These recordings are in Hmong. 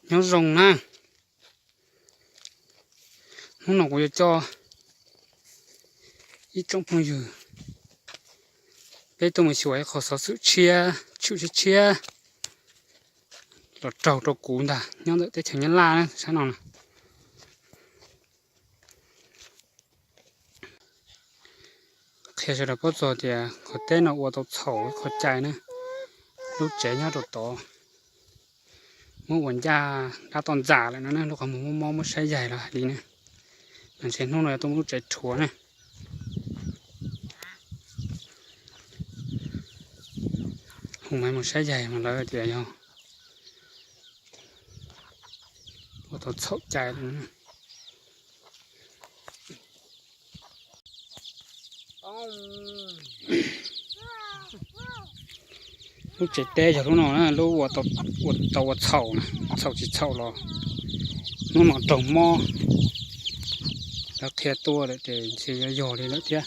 Nyob zoo na, hnub no kuv yuav coj ib tsoom phooj ywg peb tuaj mus xyuas ib qho xov xwm tshiab, tshwm tshiab tshiab los raug rau kuv ntag nyob ntawm teb chaws Nyab Laj na, sab no na. Qhia sawv daws paub txog tias qhov teb no ua tau txhaum ib qho cai na, lub tsev nyob rau tod muab ua ncaj dab toj ntxas lawm no na, lub qhov muag muab mob muab saib yaig los hais li na. Mas ntshe hnub no yuav tuaj muab lub tsev rhuav na. Hu mas mus saib yaig mas lawv tias yog ua tau txhaum cai lawm. Lub tsev teb yog lub no na, lub ua tau ua txhaum na, txhaum tsis txhaum los hnub no raug mob. Lawv qhia tuaj lawm ces ntshe yuav yog li lawm thiab.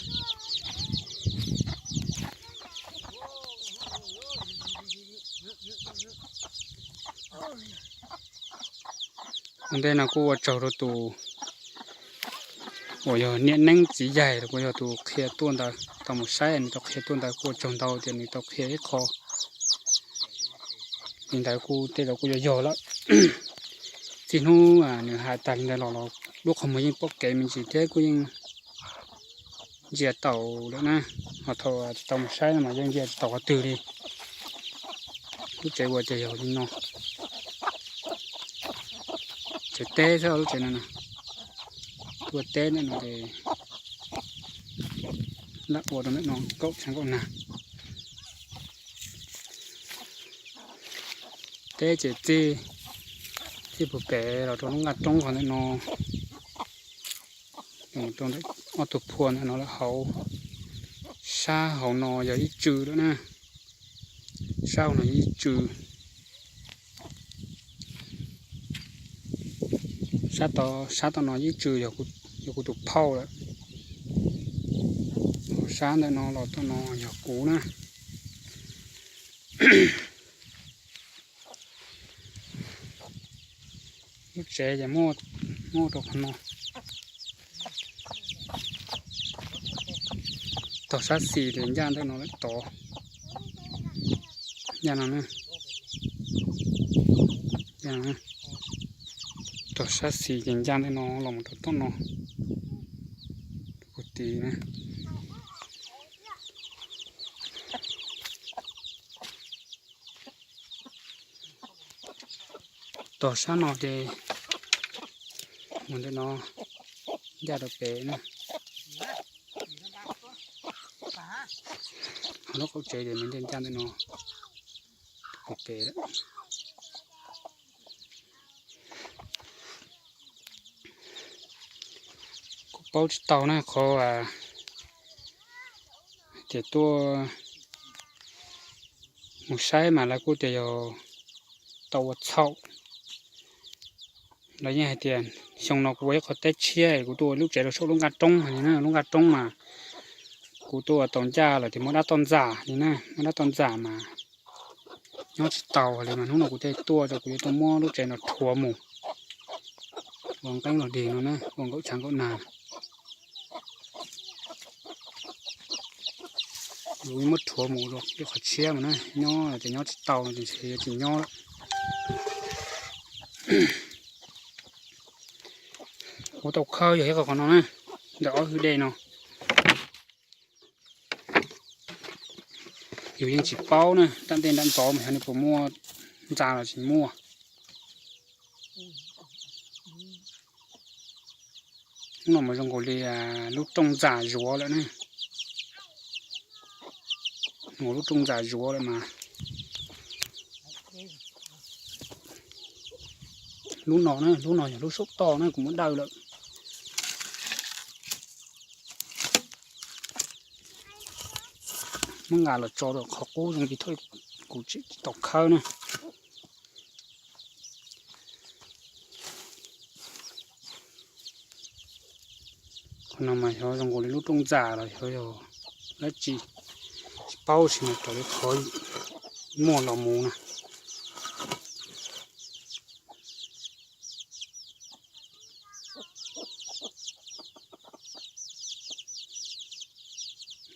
Ua ntej no kuj ua tsaug rau tus uas yog niam neeb txiv yaig los kuj yog tus qhia tuaj ntawd tau mus saib, nws tau qhia tuaj ntawd kuj ua tsaug ntau tias nws tau qhia ib qho li ntawd kuj tej zaum kuj yuav yog lawm. Txij hnub nws hais tag li ntawd los los lub qhov muag yeej pom kev me ntsis thiab kuj yeej ntsia taus lawm na. Ho thaum tsis tau mus saib no mas yeej ntsia tsis taus qhov twg li. Lub tsev ua ces yog li no. Tsev teb xwb lub tsev no na. Tuaj teb ntawm no ces lam ua rau ntawm no kaum tshav nkaum nag. Teb ces txij, txij puag pem los rau lub nqaj roob qhov ntawm no, rau ob tug phua ntawm no lawm hauv. Sab hauv no yog ib tsw lawm na. Sab hauv no yog ib tsw. Sab, sab tom no yog ib tsw, yog kuv tus phauj lawm. Sab ntawm no los tom no yog kuv na. Lub tsev ces muaj rau qhov no. Tog sab xis ces ncaj ntawm no lawm tod. Ncaj no na. Tog sab xis ces ncaj ntawm no los mus rau tom no. Kuv tiv na. Tog sab no ces mus ntawm no ncaj rau pem na. Ho lub qaum tsev ces mus ncaj ncaj ntawm no rau pem lawm. Kuv paub tsis tau na qhov tias tuaj mus saib mas lawv kuj tias yog tau ua txhaum. Lawv yeej hais tias xyoo no kuv ua ib qho teb tshiab es kuv tuaj ua lub tsev rau saum lub nqaj roob hais li na, lub nqaj roob mas kuv tuaj ua tau ncaj lawm tias muaj dab toj ntxas li na, muaj dab toj ntxas mas nyob tsis tau li mas hnub no kuv thiaj tuaj rau, kuv yuav tuaj muab lub tsev no rhuav mus ua nqeeb los dig no na, ua nkaum tshav nkaum nag. Kuv muab rhuav mus rau ib qhov tshiab mas na, nyob ces nyob tsis tau no ces ntshe yuav tsis nyob lawm. Kuv tau khawb yog ib qho qhov no na, ntawm ob hwj dej no. Yus yeej tsis paub na, nram ntej nram ntxov mas xyov nws puas muaj ntxa los tsis muaj. Hnub no mas zoo nkaus li lub rooj ntxas zuav lawm ne. Ua lub rooj ntxas zuav lawm mas. Lub no na, lub no yog lub saum toj na, kuv muab daws lawm. Muab nqa los tso rau qhov qub zoo li thaum kuv tseem tsis tau khawb na. Qhov no mas xyov zoo nkaus li lub rooj ntxas los xyov yog dab tsi, tsis paub, sis mas raws li qhov muaj los mus na.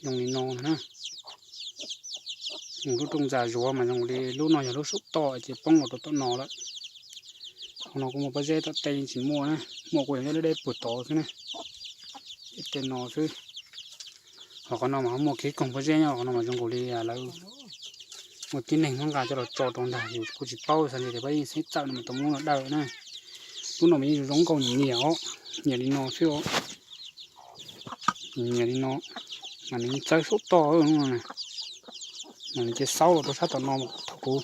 Zoo li no na. Mus lub rooj ntxa zuav mas zoo li lub no yog lub saum toj ces poob los rau tom no lawm. Qhov no kuv muaj pob zeb tom tej yeej tsis muaj na, muaj kuv yog nyob deb deb puag tod xwb na. Tej no xwb. Ho qhov no mas ho muaj kiv koog pob zeb nyob qhov no mas zoo nkaus li lawv muaj tib neeg muab nqa coj los tso rau ntag, yus kuj tsis paub, xav tias pab yeej xeeb txawm no mas tau muab los dawj na. Lub no mas yeej zoo nkauj nyiam os, nyiam li no xwb os. Nyiam li no mas nws txawb saum toj no, mas nws cia xaub los rau sab tom no. Thaum kuv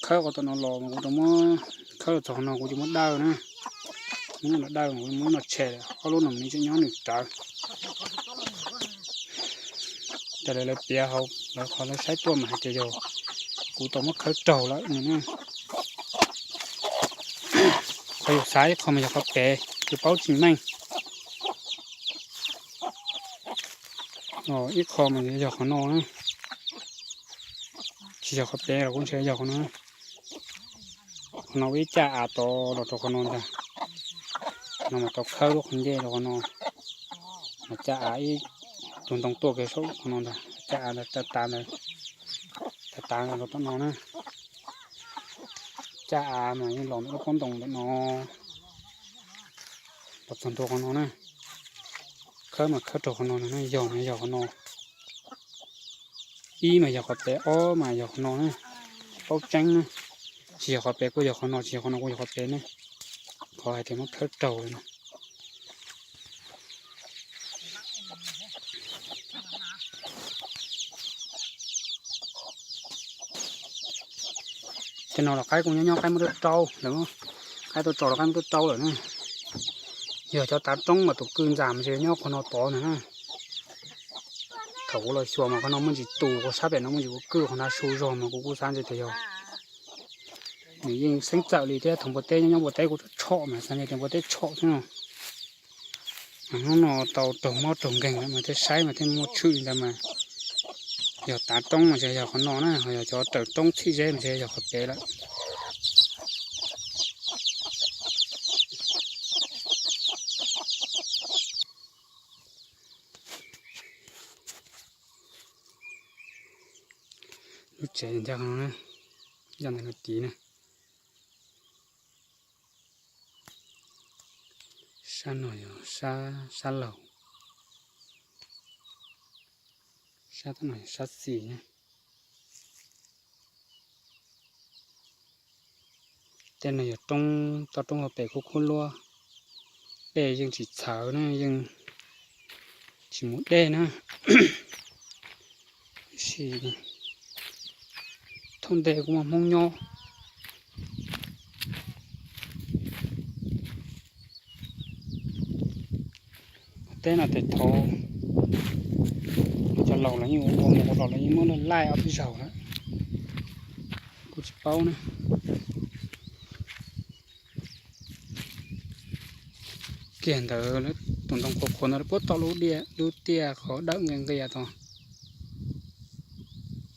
khawb qhov tom no los mas kuv tau muab khawb los txog qhov no kuv tsis muab dawj na. Muab los dawj mas kuv muab no tshem, ob lub no mas nws tseem nyob nws rawv. Raws li lawv piav hauv lawv qhov lawv saib tuaj mas hais tias yog kuv tau muab khawb raug lawm no na. Qhov yus xav ib qho mas yog qhov pem, yus paub tsis meej. Ib qho mas yog qhov no na, tsis yog qhov pem los kuv ntshe yog qhov no. Qhov no ua ib caj av tod los rau qhov no ntag. Qhov no mas tau khawb lub qhov ncej rau qhov no, mas caj av ib tug ntoo tuaj kiag saum qhov no ntag, caj av ntawd tav tav ntawd, tav tav los rau tom no na. Caj av mas yeej los ntawm lub pob ntoo ntawm no los txog ntua qhov no na. Khawb mas khawb raug qhov no na, yog mas yog qhov no. Ib mas yog qhov pem, ob mas yog qhov no na. Paub tseeb na, tsis yog qhov pem kuj yog qhov no, tsis yog qhov no kuj yog qhov pem ne. Qhov hais tias muab khawb raug li no. Tej no los qaib kuj nyob nyob, qaib muab rau rau lawm, qaib tuaj tso los qaib muab rau rau lawm na. Yog cov tav roob mas tus kwj ntxa mas ntshe nyob qhov no tod ntag na. Thaum kuv los xyuas mas qhov no muaj ntsis tus, qhov sab pem no muaj ntsis ua kwj, qhov nrad su zog mas kuv kuj xav ntshe tias yog nws yeej xeeb txawm li thiab. Thaum npua teb nyob nyob npua teb kuj tshom tshom mas xav ntshe tias npua teb tshom xwb no. Mas hnub no tau raug mob raug nkeeg lawm mas thiaj saib mas thiaj muaj tshwm li ntawd mas. Yog tav roob mas ntshe yog qhov no na, ho yog cov raws roob txhim zeb mas ntshe yog qhov pem lawm. Lub tsev ncaj qhov no, yog ntawm no tid na. Sab no yog sab laug, sab tom no yog sab xis na. Tej no yog roob, toj roob hauv pes khub khub luab, dej yeej tsis txhawv na, yeej tsis mus dej na. Tab sis thaum ntej kuj muaj Hmoob nyob. Teb no tes thaum cov laus los yeej ua mus ua los los yeej muab laij ob peb zaug lawm, kuj tsis paub na. Kiag ntawd tus ntoo qhuav qhuav ntawd puab tom lub tiaj qhov dawm nqia nqia tod.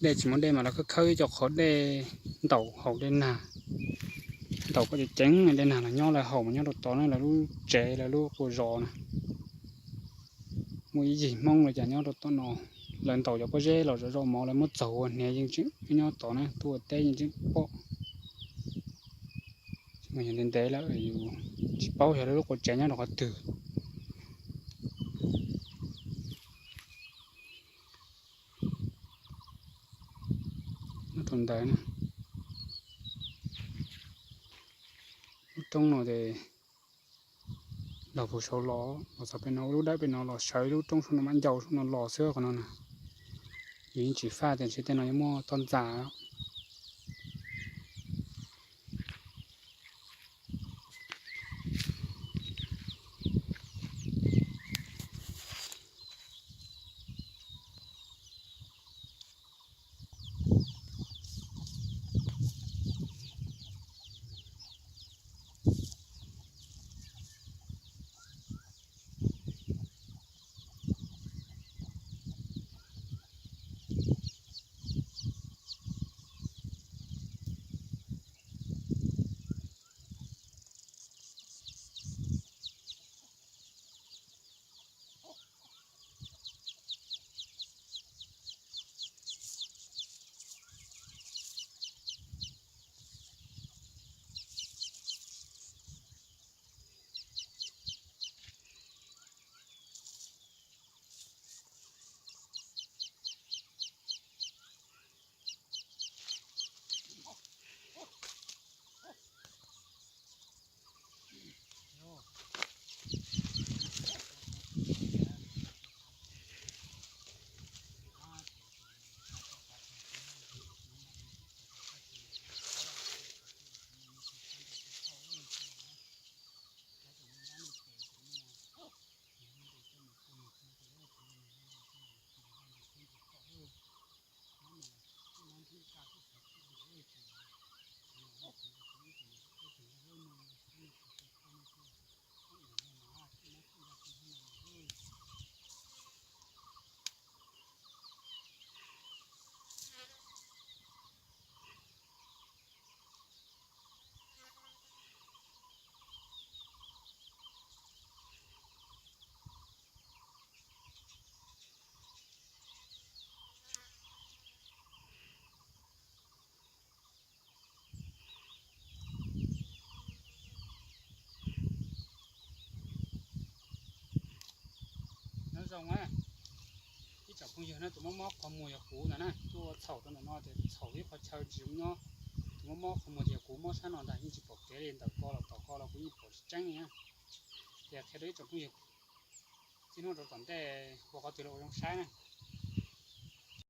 Dej tsis muaj dej mas lawv khawb khawb ib co qhov dej ntaus haus dej nag, ntaus kom ceev ceev dej nag los nyob lawv haus mas nyob rau tod na, lawv lub tsev lawv lub quas zos na. Muaj ib yig Hmoob los cas nyob rau tom no, lawv ntaus cov pob zeb los zom zaum mov lawv muab txaug ua hniav yeej tseem nyob tod na, tuaj ua teb yeej tseem pom. Yog ntev ntev lawm yus tsis paub yog lawv lub quas tsev nyob rau qhov twg. Nyob rau ntawd na, lub roob no ces los puag saud los, los txog pem no lub dawm pem no los sawv lub roob saum no mam ncau saum no los xwb qhov no na. Yus yeej tsis faj tias ntshe tej no yuav muaj toj ntxas. Zoo na, ib tsoom phooj ywg na, tus mob mob qhov muag yog kuv ntag na, tuaj ua txhaum rau ntawm no ces txhaum ib qho chaw tsis zoo nyob. Tus mob mob qhov muag ces yog kuv, mob sab no ntag, yeej tsis pom kev li, ntawm ko los tom ko los kuv yeej pom tsis tseeb li na. Ces qhia rau ib tsoom phooj ywg, txij hnub rau tom ntej ua qhov twg los ua zoo saib na.